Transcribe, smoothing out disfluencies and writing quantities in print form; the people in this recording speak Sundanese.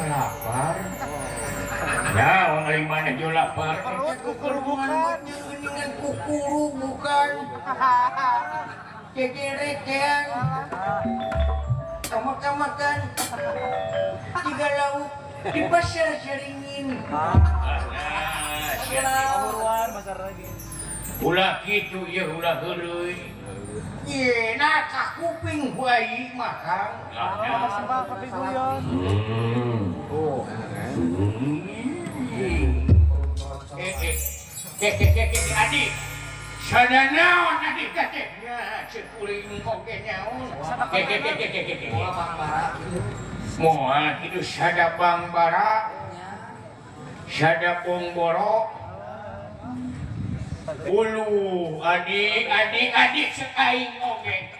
Lapar. Nah, ari mana jo lapar? Perut kukurubukan. Dengan kukurubukan. Kegerekean. Makan-makan. Tiga lauk di pasar Caringin. Keluar pasar lagi. Ulah kitu ya, ulah heureuy. Ye, nah ka kuping ku aing mah, Kang. Ah, kapiguyon. Oh. Eh, eh. Eh, eh, eh, eh, adik. Sada naon adik teh? Nya, ceuk kuring oge nyaon. Eh, eh, eh, eh, eh, eh. Moal kitu sada bangbara. Sada bongboro. Ulu, adik, adik, adik, cek aing oge.